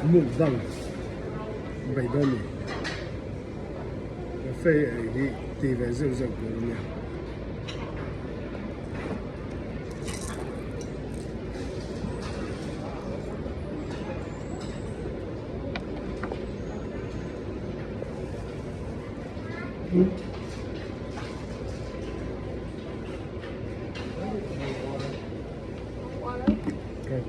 Mukbang bei dawn ni. Buffet ei hi ti ve zeuh zeuh tur a nia. Okay.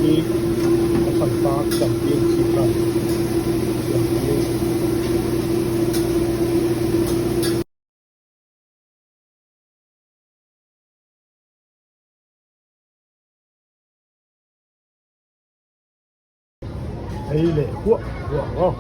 Hi a hranpa champion chi khan siam tir. Ei leh huah huah ang aw.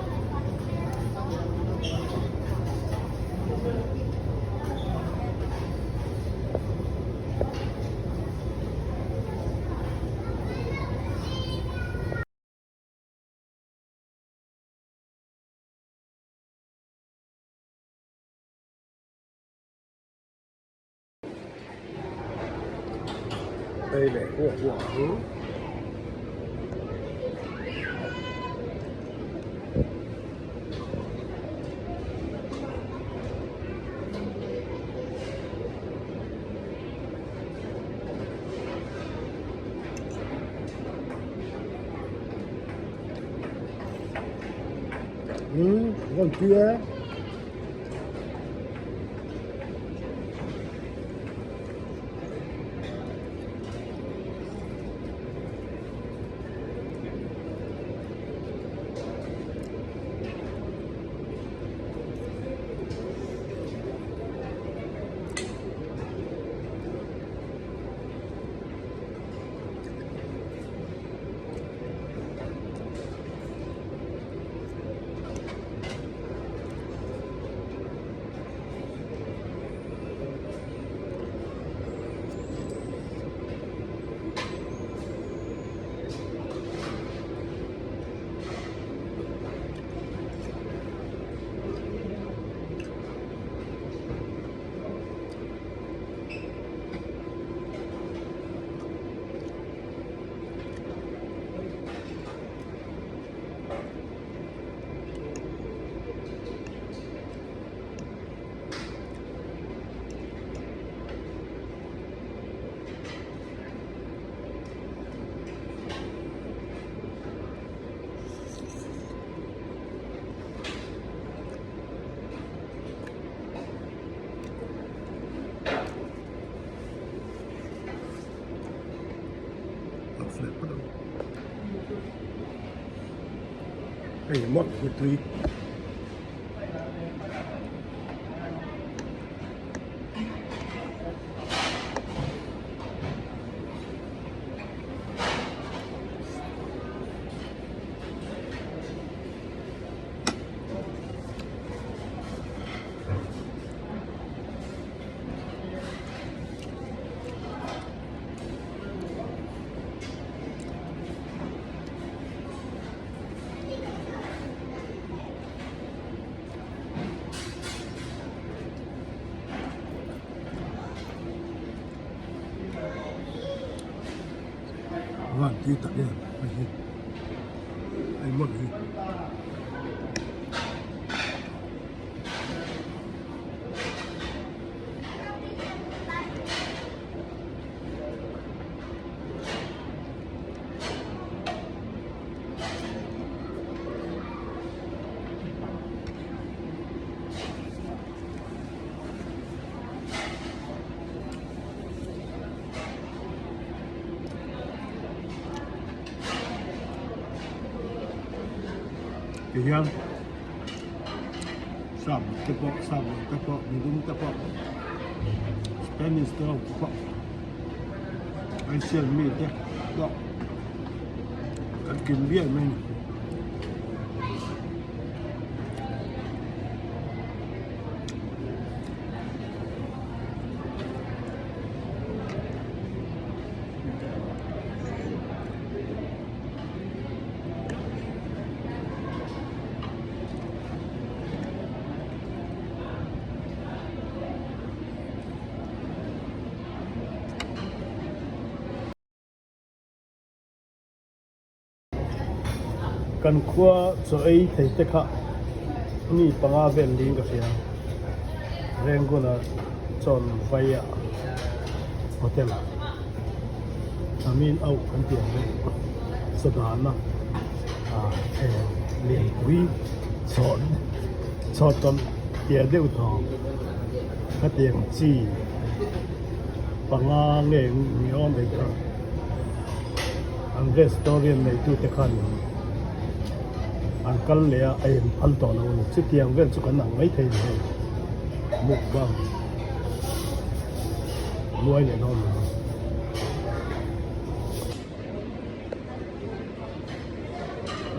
Ei leh huah huah ang. Umm ngon tui e. Hei mawlh hi tui. Van tui tak em hei hi hei mawlh hi. Tihian sap te pawh sap lo te pawh midum te pawh Spanish te ho te pawh Asian mi te pawh kan kim bial mai a ni. Kan khua chaw ei thei te kha mi panga vel niin ka hria. Renguna chawn vai ah hotel ah Amin auh kan tih ang deuh Sadana ah thleng lianpui chawh chawh tawlh piah deuh tawh khatiang chi panga nge ni awm ei kha an restaurant neitute khan an kal leh a a in phal tawh lo a ni chutiang vel chu kan ang maithei ni hei mukbang. Nuai leh dawn lo.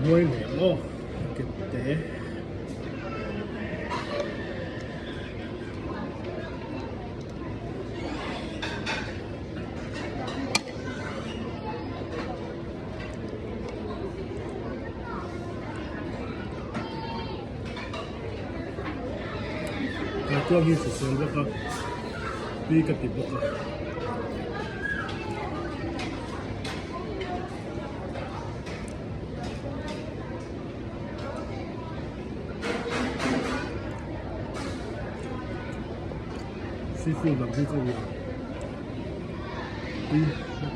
Nuai leh maw kep te. Kaikuang hi hrisel bawk a tui ka ti bawk a. Seafood lam hi ka uar tui bawk.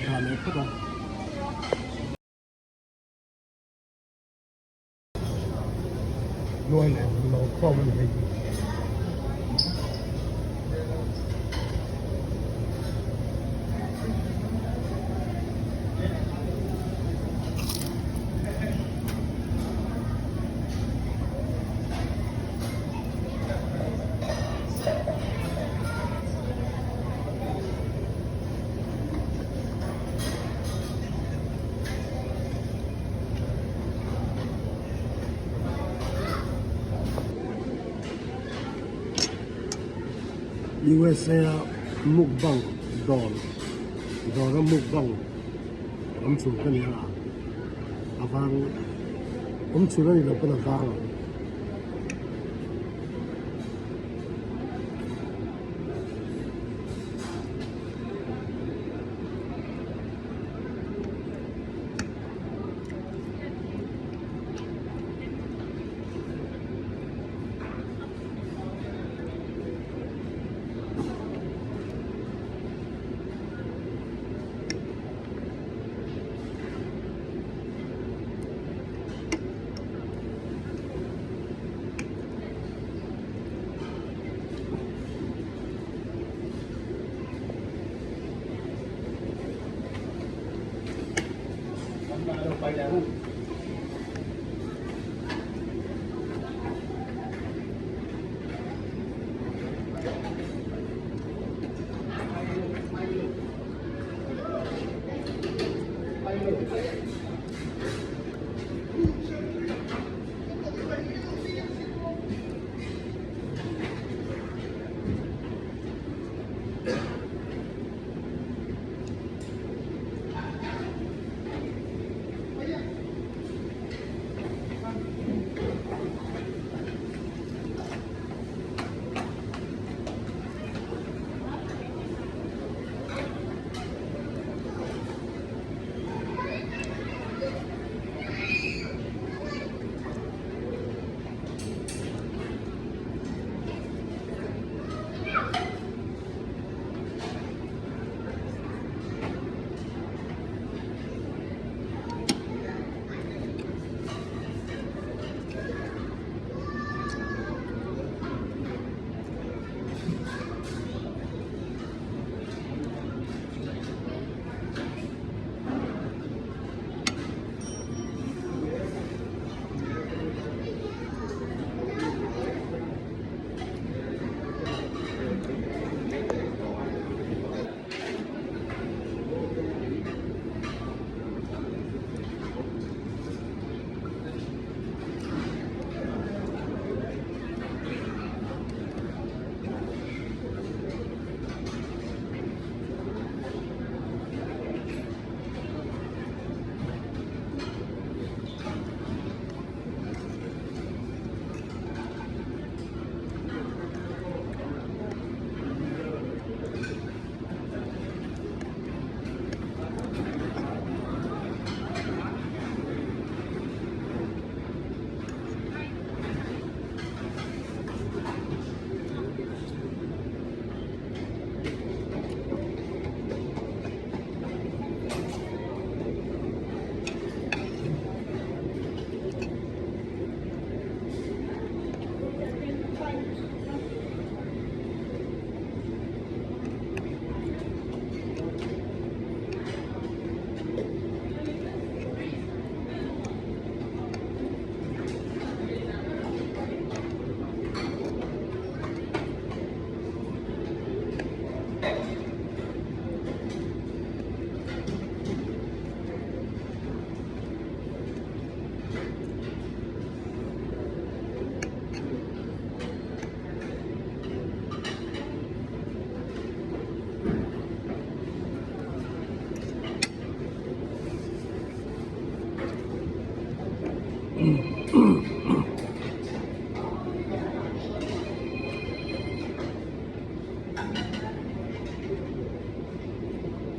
Dah leh phawt a. Nuai leh lo khawm a ni hei. USA a mukbang dawr dawra mukbang awm chhun ka ni a a vang awm chhun a ni lo pawn a vang ang.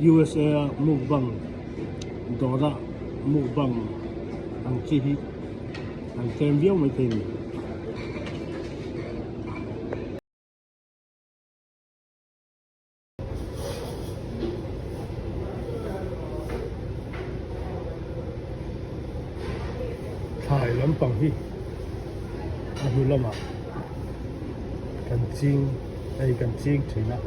USA a mukbang dawrah mukbang ang chi hi an tlem viau maithei a ni. Thlai lampang hi a hnu lamah kan ching hei kan ching thin a.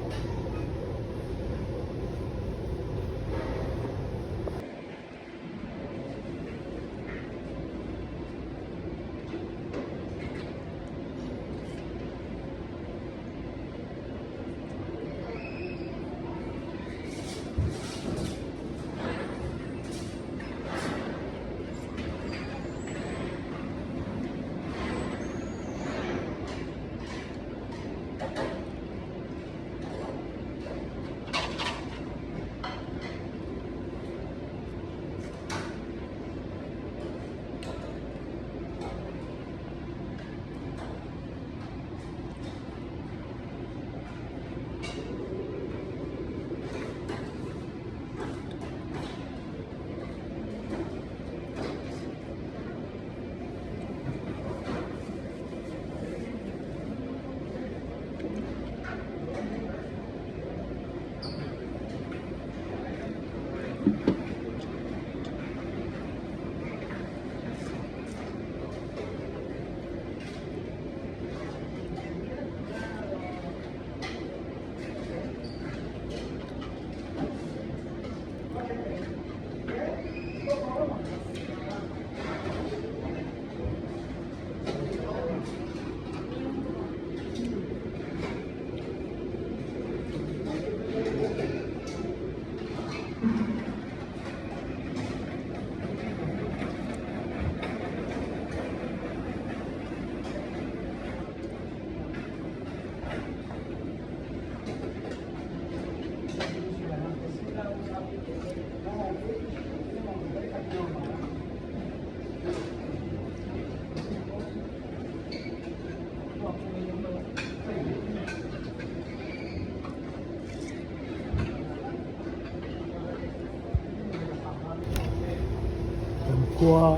khua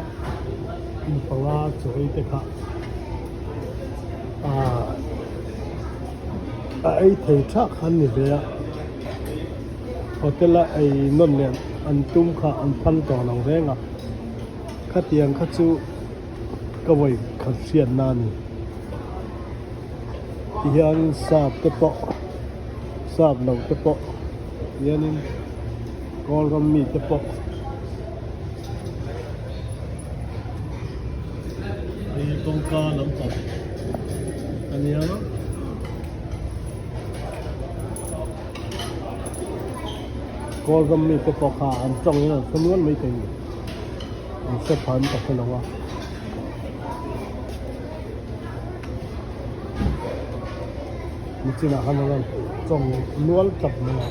mi panga chaw ei te kha ah a ei thei thak kha an ni ve a hotel a ei nawn leh an tum kha an phal tawh lo reng a khatiang kha chu ka vawi khat hriatna a ni tihian sap te pawh sap lo te pawh hianin kawl ram mi te pawh hei kawngka lampang a nia. Kawl ram mi te pawh kha an tawng in an hre nual mai thei a ni an hre pha an ka hre lo a. Nichinah khan an rawn tawng nual tlat mai a.